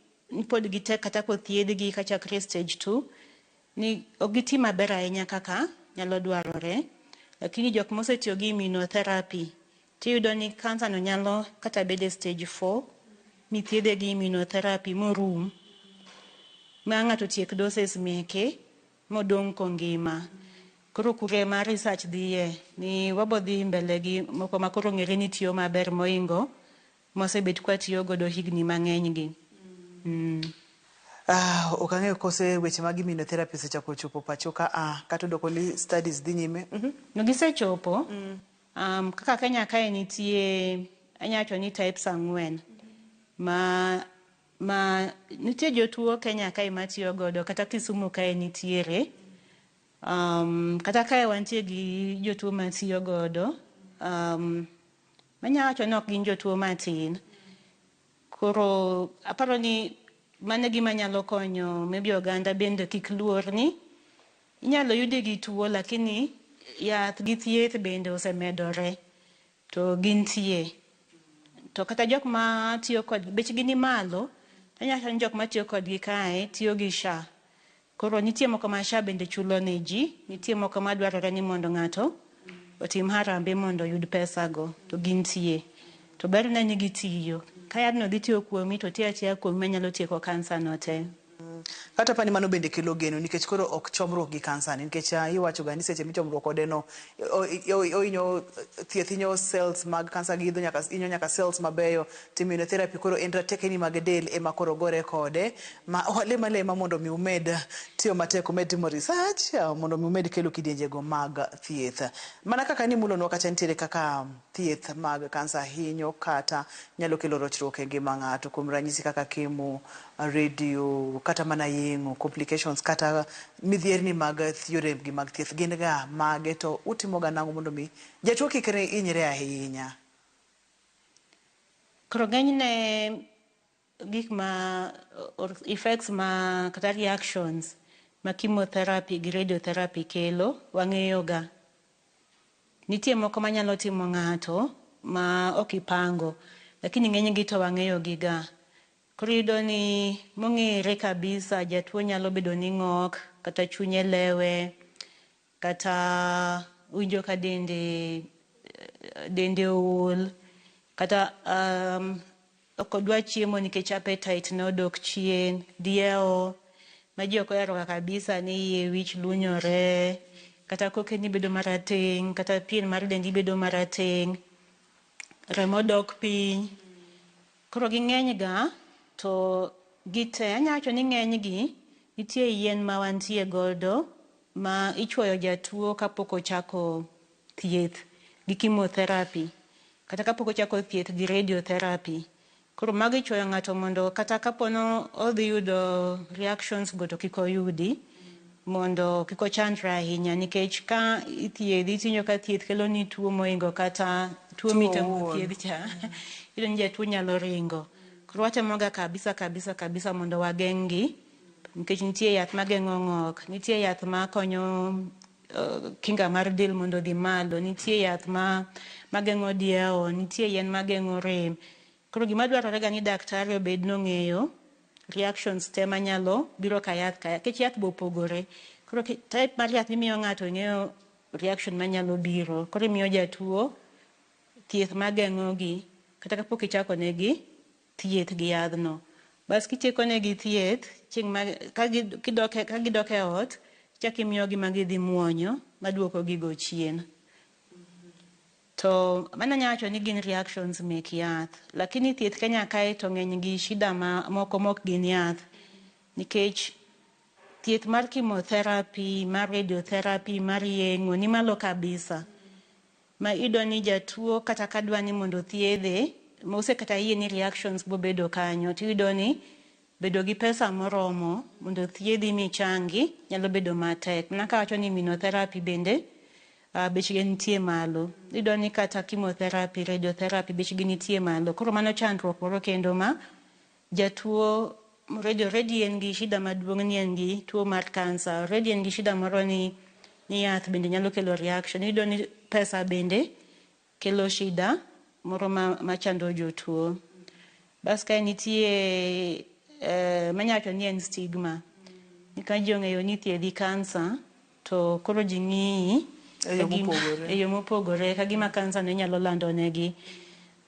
pod gitek kata kothiedhgi kachakre stage 2, ni ok giti maber ahinya kaka nyalo dwarore. Lakini jok mosetiyo gi immunotherapy Tiyudo ni kansa no nyalo kata bedo e stage 4 mithiedhe gi immunotherapy morum ma ng'ato tiek doses meke modong' kongima. Koro kure ma research dhiye ni wabodhi mbele gi moko ma koro ong'ere ni tiyo maber moingo mosebet kwatiyo godo higni mang'eny gi. Ok ang'eyo kose weche mag immunotherapy osechako chopo pacho ka kata odoko ni studies dhi nyime. No gisechopo. Kaka Kenya kae nitie anya wacho ni types 4 ma nitie jotuo Kenya kae matiyo godo kata Kisumu kae nitiere. Kata kae wantie gi jotuo matiyo godo. Manya wacho ni ok gin jotuo matin. Koro aparo ni mano e gima nyalo konyo maybe oganda bende kik luor ni inyalo yudi gi tuo lakini yath gi thieth bende osemedore to gintie. To kata jok ma tiyo kod bechgi ni malo, anyalo wacho ni jok matiyo kodgi kae tiyo gi SHA. Koro nitie moko ma SHA bende chulo ne ji, nitie moko madwarore ni mondo ng'ato otim harambee mondo oyud pesa go, to gintie. To berne ni gitiyo. Ka yadhno dhi tiyo kuomi to tiyo atiya kuomi manyalo tieko kansa no te. Kata pani mano bende kelo geno nikech koro ok chomruok gi kansa ni nikech iwacho ga ni seche michomruok kode no ohinyo thieth hinyo cells mag kansa gi idho nyaka hinyo nyaka cells mabeyo to immunotherapy koro en ratekeni mag del ema koro gore kode ma walem alema mondo mi umed tiyo matek umed timo research mondo mi umed kelo kidienjego mag thieth. Mana kaka nimulonwa kacha nitiere kaka thieth mag kansa hinyo kata nyalo kelo rochruok e ngima ng'ato kuom ranyisi kaka chemo, radio kata mana yeng'o, complications kata midhierni mag yore gi mag thieth gin ga mage to utimo ga nang'o mondo mi jatuo kik hinyre ahinya? Koro ng'enyne gik ma or effects ma kata reactions ma chemotherapy gi radiotherapy kelo wang'eyo ga. Nitie moko manyalo timo ng'ato ma ok ipango, lakini ng'enygi to wang'eyo gi ga. Koro iyudo ni mong'ere kabisa jatuo nyalo bedo ni ng'ok, kata chunye lewe, kata winjo ka dende ool, kata ok odwa chiemo nikech appetite ne odok chien, diewo, ma ji ok ohero ga kabisa ni yie wich lunyore, kata kokeni bedo marateng', kata pien mar dendi bedo marateng', remo dok piny. Koro ging'eny ga to gite, anya wacho ni ng'eny gi nitie yien ma wantie godo ma ichuoyo jatuo kapok ochako thieth gi chemotherapy kata kapok ochako thieth gi radiotherapy. Koro mago ichuoyo ng'ato mondo kata kapono odhi yudo reactions go to kik oyudi, mondo kik ochandre ahinya nikech ka ithiedhi tiwinjo ka thieth kelo ni tuo moingo kata tuo mitemo thiedh cha, iyudo ni jatuo nyalo ringo. Koro watemo ga kabisa kabisa kabisa mondo wageng' gi nikech nitie yath mageng'o ng'ok, nitie yath makonyo kinga mar del mondo odhi malo, nitie yath mageng'o diewo, nitie yien mageng'o rem. Koro gima dwarore ga ni daktari obed nong'eyo reactions te manyalo biro ka yath ka yath, nikech yath be opogore. Koro type mar yath mimiyo ng'ato ng'eyo reaction manyalo biro. Koro imiyo jatuo thieth mageng'o gi kata kapok ichako negi thieth gi yadhno. Bas kitieko negi thieth, chieng' ma ka gidok e ot, ichako imiyogi ma gidhi muonyo maduoko gigo chien. To mano anyalo wacho ni gin reactions mek yath. Lakini thieth Kenya kae to ng'eny gi shida ma moko mok gin yath. Nikech thieth mar chemotherapy, mar radiotherapy, mar yeng'o ni malo kabisa. Ma iyudo ni jatuo kata ka dwa ni mondo othiedhe, mosekata yie ni reactions bobedo kanyo, tiyudo ni bedo gi pesa moromo mondo othiedhi michangi nyalo bedo matek. Mana kawacho ni immunotherapy bende bechgi nitie malo. Iyudo ni kata chemotherapy, radiotherapy bechgi nitie malo. Koro mano chandruok moro kendo ma jatuo already en gi shida maduong' ni en gi tuo mar kansa, already en gi shida moro ni yath bende nyalo kelo reaction. Iyudo ni pesa bende kelo shida moro machando jotuo. Bas kae nitie manyalo wacho ni en stigma. Ni ka ji ong'eyo ni ithiedhi kansa, to koro ji ng'iyi. E yo mopogore. E yo mopogore ka gima kansa no inyalo lando negi.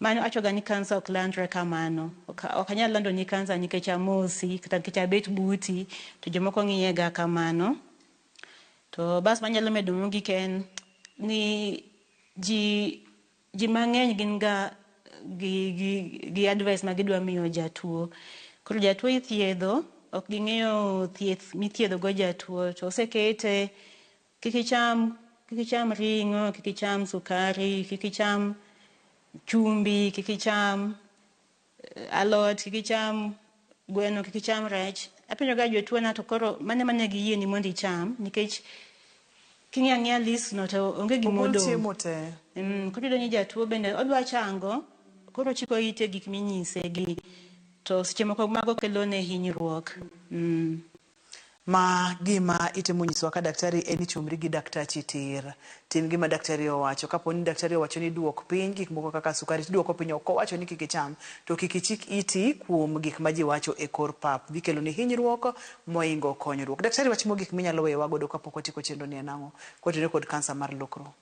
Mano awachoga ni kansa ok landre kamano. Ok anyal lando ni kansa nikech amosi kata nikech abet buti to jomoko ng'iye ga kamano. To bas manyalo medo mogik en ni ji ji mang'eny gin ga gi advice ma gidwa miyo jatuo. Koro jatuo ithiedho, ok ging'eyo thieth mithiedho go jatuo to osekete kik icham ring'o, kik icham sukari, kik icham chumbi, kik icham alot, kik icham gweno, kik icham rech. Apenjo ga jotuo na to koro mane mane giyie ni mondo icham nikech king'iyo ang'iya list no to onge gima Ogol odong'. chiemo te. Koro iyudo ni jatuo bende odwa chango, koro ochiko ite gik minyise gi. To seche moko mago kelo ne hinyruok. Ma gima itemo nyisowa ka daktari en ni chomri gi daktachi tir. Tim gima daktari owacho. Kapo ni daktari owacho ni duok piny gik moko kaka sukari, tiduoko piny ok owacho ni kik icham, to kik ichik iti kuom gik ma ji wacho e kor pap. Dhi kelo ni hinyruok moingo konyruok. Daktari wach mogik minyalo weyowa godo kapok watieko chenro ni en ang'o? Kotenore kod kansa mar lokro.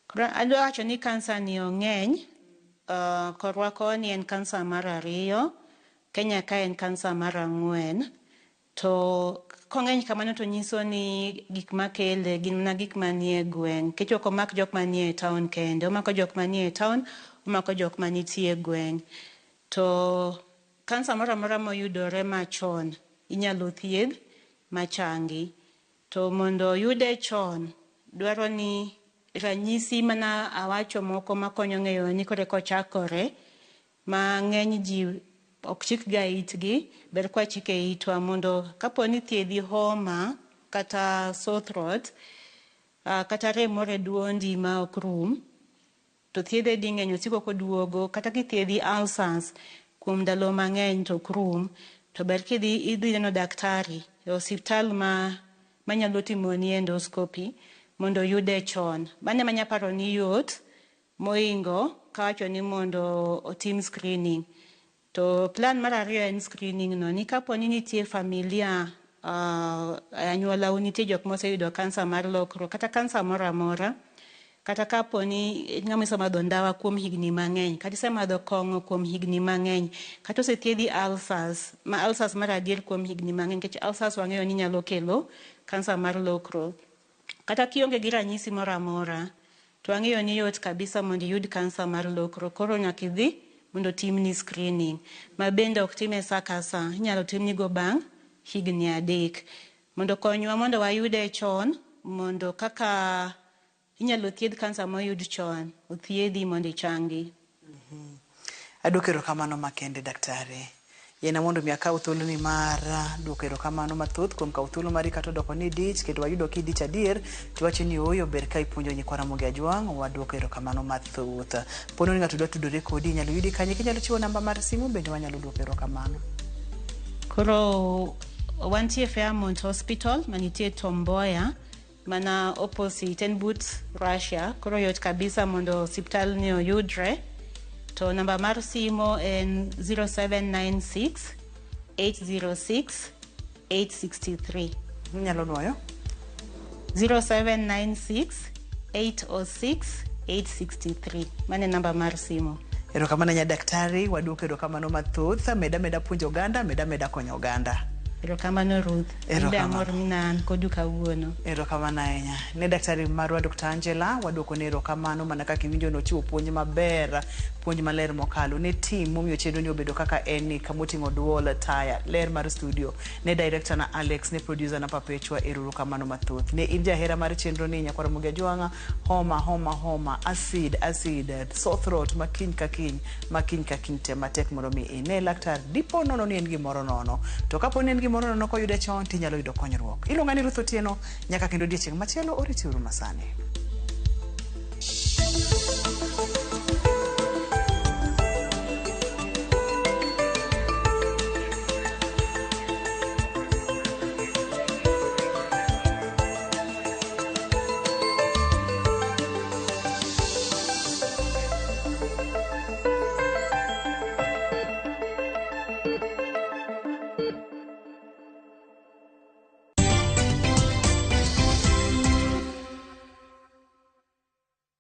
Koro adwa wacho ni kansa ni ong'eny. Korwa koni en kansa mar 2, Kenya ka en kansa mar 4. To kong'eny kamano to nyiso ni gik makele gin mana gik manie gweng'. Nikech ok omak jok manie town kende, omako jok manie town, omako jok manitie e gweng'. To kansa moro amora moyudore machon inyalo thiedh machangi. To mondo oyude chon, dwaro ni ranyisi mana awacho moko makonyo ng'eyo ni koro eka ochakore, ma ng'eny ji ok chik ga itgi, ber kwa chike itwa mondo kapo ni thiedhi homa kata sore throat, kata rem moro e duondi ma ok rum, to thiedhe ding'eny osiko koduogo, kata kithiedhi ulcers kuom ndalo mang'eny to ok rum, to ber kidhi idhi neno daktari e osiptal manyalo timoni endoscopy mondo oyude chon. Mano ema anyalo paro ni yot moingo kawacho ni mondo otim screening. To plan mar ariyo en screening no ni kapo ni nitie familia anyuolau nitie jok moseyudo kansa mar lokro kata kansa moro amora, kata kapo ni ng'ama osemadho ndawa kuom higni mang'eny, kata isemadho kong'o kuom higni mang'eny, kata osethiedhi ulcers, ma ulcers mar adier kuom higni mang'eny, nikech ulcers wang'eyo ni nyalo kelo kansa mar lokro. Kata kionge gi ranyisi moro amora, to wang'eyo ni yot kabisa mondo iyud kansa mar lokro, koro nyaka idhi mondo otimni screening, ma bende ok time sa ka sa, inyalo timnigo bang' higni 3. Mondo okonywa mondo wayude chon, mondo kaka inyalo thiedh kansa moyud chon, othiedhi mondo ichangi. Aduoko erokamano makende daktari. Yiena mondo mi akaw thuoloni mar duoko erokamano mathoth kuom kawo thuolo mari kata odoko ni idich kendo wayudo ki idich adier tiwacho ni ooyo ber ka ipuonjo nyikwa Ramogi Ajwang' waduoko erokamano mathoth. Pono ni ng'ato dwa tudore kodi inyalo yudi kanye kinyalo chiwo namba mar simu bende wanyalo duoko erokamano. Koro wantie Fairmont Hospital manitie Tom Mboya mana opposite en but Russia, koro yot kabisa mondo osiptal ni oyudre. To namba mar simo en 0796 806 863. Inyalo nuoyo? 0796 806 863. Mano e namba mar simo. Erokamano nya daktari, waduoko erokamano mathoth. Meda meda puonjo oganda, meda meda konyo oganda. Erokamano Ruth. Erokamano. Be amor ni an kodu kawuono. Erokamano ahinya. Ne daktari marwa Dr. Angela, waduoko ne erokamano mana kaka iwinjo nochiwo puonj maber, puonj maler mokalo. Ne team momiyo chenro ni obedo kaka en ni, kamoting'o duol, taya, ler mar studio. Ne director na Alex, ne producer na Perpetua, erokamano mathoth. Ne in jahera mar chenro ni nyakwar Ramogi Ajwang', homa, homa, homa, acid, acid, sore throat, ma kiny ka kiny, ma kiny ka kiny tem matek mondo mi ine laktar. Dipo nono ni en gimoro nono. To kapo ni en gimoro nono koyude chon tinyalo yudo konyruok. Iluonga ni Ruth Otieno, nyaka kendo odiechieng' machielo oriti uru masani.